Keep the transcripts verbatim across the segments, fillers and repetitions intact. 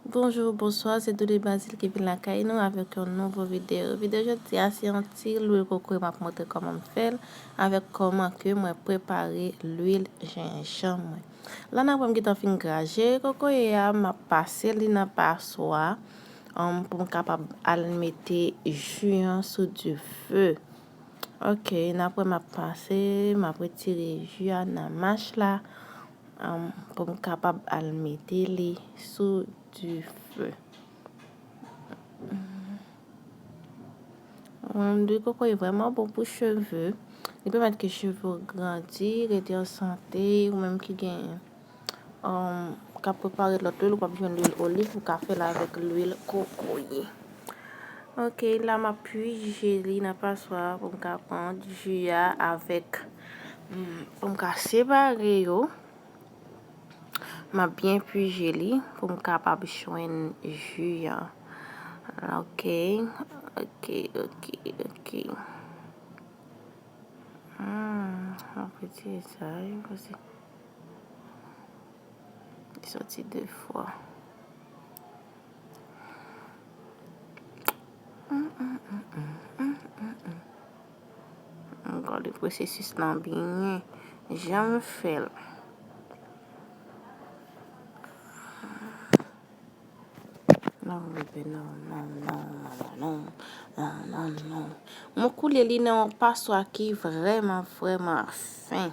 Bonjou, bonswa, se Doudou Bazil ki vin lakay nou avèk yon nouvo videyo. Videyo jodi a se yon ti lwil kokoye m ap montre kòman m fè l avèk kòman ke mwen prepare lwil jenjanm mwen. La n ap wè m gentan fin graje kokoye a, m ap pase li nan paswa, um, pou m kapab al mete ji an sou dife. Ok, n ap wè m ap pase, m ap retire ji a nan mach la, um, pou m kapab al mete li sou dife. Mwen, lwil kokoye vrèman bon pou cheve. Li pèmèt ke cheve w grandi, rete an sante, ou menm ki gen, um, k ap prepare lòt lwil, ou p ap jwenn lwil oliv, ou ka fè l avèk lwil kokoye. Ok, la m ap pije li nan paswa pou m ka pran ji a avèk, mm, pou m ka separe yo. M ap byen pije li pou m kapab jwenn ji an. Ok, ok, ok, ok. Hmm, m ap retire sa, wi, paske li soti de fwa. Gade pwosesis lan byen, jan m fè l. Non, bebe, non, non, non, non, non, non, non, non. Mwen koule li nan yon paswa ki vrèman, vrèman fen.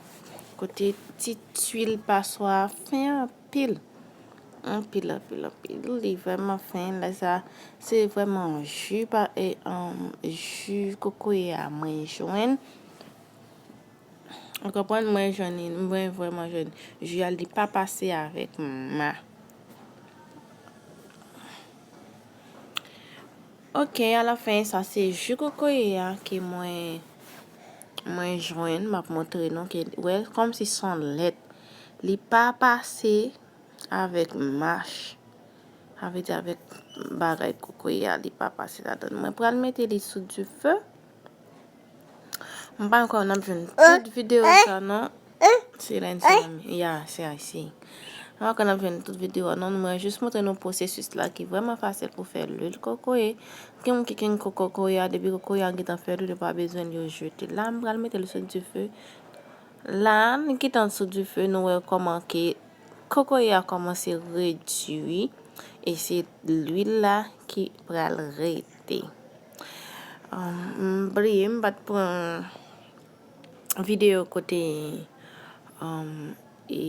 Kote ti twil paswa a fen anpil. Anpil, anpil, anpil. Li vrèman fen. Lè sa, se vrèman ji pa, e, um, ji kokoye a mwen jwenn. Ou konprann? Mwen jwenn li, mwen vrèman jwenn. Ji a, li pa pase avèk ma. Ok, alafen, sa se ji kokoye a ke mwen, mwen jwenn. M ap montre nou ke, wè, kòmsi se yon lèt. Li pa pase avèk mach. Sa vle di avèk bagay kokoye a, li pa pase ladan. Mwen pral mete li sou dife. M pa kwè n ap jwenn tout videyo sa, non. Se la, se la. Ya, se la, se. M pa kwè n ap jwenn tout videyo a, non. Mwen jis montre nou pwosesis la ki vrèman fasil pou fè lwil kokoye. Gen moun ki gen kokoye a, depi kokoye a gentan fè lwil, yo pa bezwen l, yo jete. La, m pral mete l sou dife. La, li gentan sou dife, nou wè kòman ke kokoye a kòmanse redui, e se lwil la ki pral rete. Um, m bliye, m pa t pran videyo kote, um, e,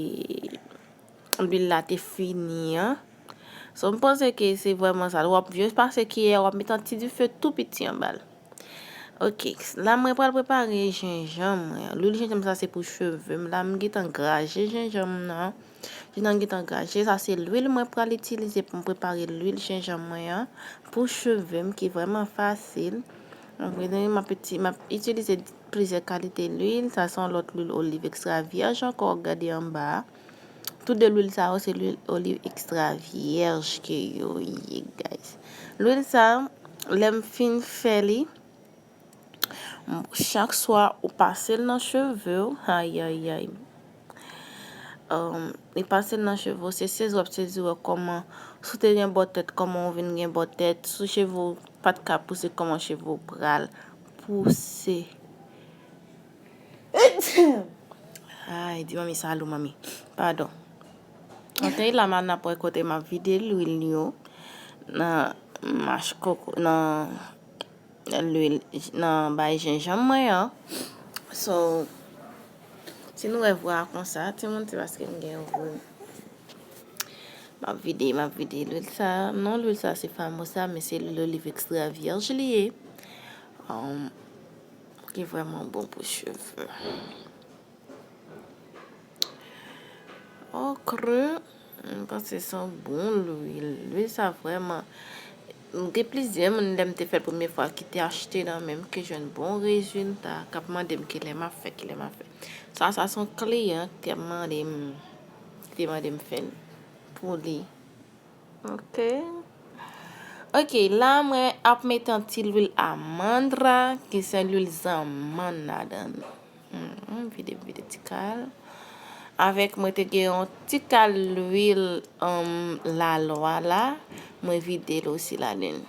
lwil la te fini an. So, m panse ke se vrèman sa. W ap jis pase kiyè, w ap mete yon ti dife tou piti anba l. Ok, la mwen pral prepare jenjanm mwen. Lwil jenjanm sa se pou cheve m. La m gentan graje jenjanm nan. Jenjanm gentan graje. Sa se lwil mwen pral itilize pou m prepare lwil jenjanm mwen an pou cheve m ki vrèman fasil. Donk, m ap iti-, m ap itilize plizyè kalite lwil. Sa se yon lòt lwil oliv ekstra vyèj ankò, gade anba a. Tout de lwil sa yo se lwil oliv ekstra vyèj ke yo ye, guys. Lwil sa, lè m fin fè li, chak swa ou pase l nan cheve w, ayayay. Um, li pase l nan cheve w, se sezi w ap sezi wè kòman, si w te gen bò tèt, kòman w vin gen bò tèt, si cheve w pa t ka pouse, kòman cheve w pral pouse. Ay, di manmi sa lou, manmi. Padon. Ok, la m a n ap wè kote m ap vide lwil yo nan mach koko, nan lwil, nan bay jenjanm mwen an. So, si nou wè vwa a konsa, timoun, se paske m gen yon vwa. M ap vide, m ap vide lwil sa. Non, lwil sa se Famosa, men se lwil oliv ekstra vyèj li ye. Um, ki vrèman bon pou cheve. Okre, m panse se yon bon lwil. Lwil sa vrèman, m gen plizyè moun lè m te fè l premye fwa ki te achte nan men m, ki jwenn bon rezilta, k ap mande m kilè m ap fè, kilè m ap fè. Sa, sa se yon kliyan ki ap mande m, ki te mande m fè l pou li. Ok. Ok, la mwen ap mete yon ti lwil amandra, ki se lwil zanmann ladan l. Hmm, vide, vide ti kal. Avèk mwen te gen yon ti kal lwil um, lalwa la, mwen vide l osi ladan l.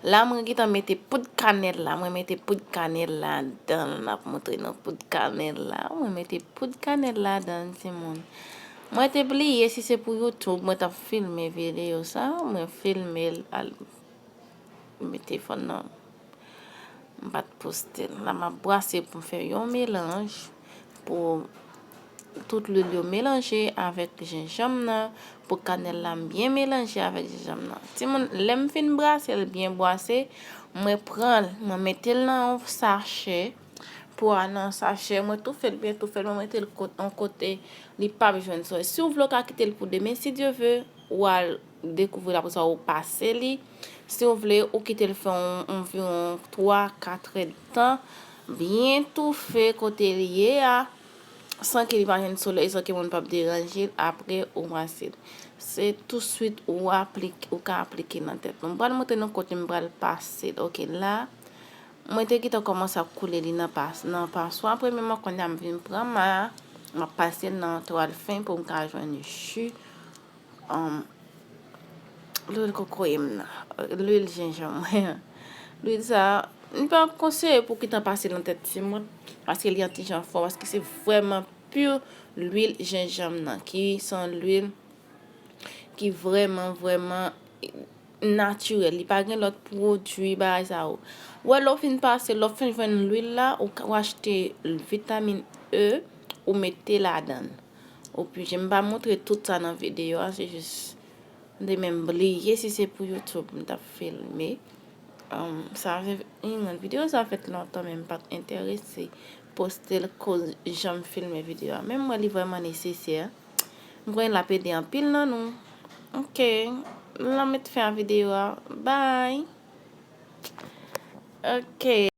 La mwen gentan mete poud kanèl la, mwen mete poud kanèl ladan l, m ap montre nou poud kanèl la, mwen mete poud kanèl ladan l timoun. Mwen te bliye si se pou YouTube mwen t ap filme videyo sa, mwen filme l al mete fòn nan. M pa t poste l. La m ap brase pou m fè yon melanj pou tout lwil yo melanje avèk jenjanm nan, pou kanèl la m byen melanje avèk jenjanm nan. Timoun, lè m fin brase l byen brase, mwen pran l, mwen mete l nan yon sachè. Pwa nan sachè, mwen toufe l byen toufe l, mwen mete l kot, yon kote li p ap jwenn solèy. Si w vle, w ka kite l pou demen, si Dye ve, ou al dekouvri l apre sa, ou pase li. Si w vle, ou kite l fè yon anviwon twa, kat èdtan, byen toufe kote l ye a, san ke li pa jwenn solèy, san ke moun p ap deranje l, apre ou pase l. Se touswit ou aplike, ou ka aplike nan tèt nou. M pral montre nou kote m pral pase l. Ok, la, mwen te gentan kòmanse ap koule li nan pas, nan paswa. Premyèman, kounye a m vin pran ma, m ap pase l nan twal fen pou m ka jwenn ji. Um, lwil kokoye m nan, lwil jenjanm mwen an. Lwil sa, m pa konseye pou gentan pase l nan tèt timoun, paske li yon ti jan fò, paske se vrèman pi lwil jenjanm nan, ki se yon lwil ki vrèman, vrèman natirèl. Li pa gen lòt pwodui, bagay sa yo. Wè, lè w fin pase, lè w fin jwenn lwil la, ou ka, ou achte vitamin E, ou mete ladan l. Ou pije, m pa montre tout sa nan videyo a, se jis m te menm bliye si se pou YouTube m t ap filme. Um, sa fè, hmm, videyo sa fèt lontan, men m pa t enterese poste l koz jan m filme videyo a. Men m wè li vrèman nesesè. M kwè l ap ede anpil nan nou. Ok, la m met fen a videyo a. Bye. Ok.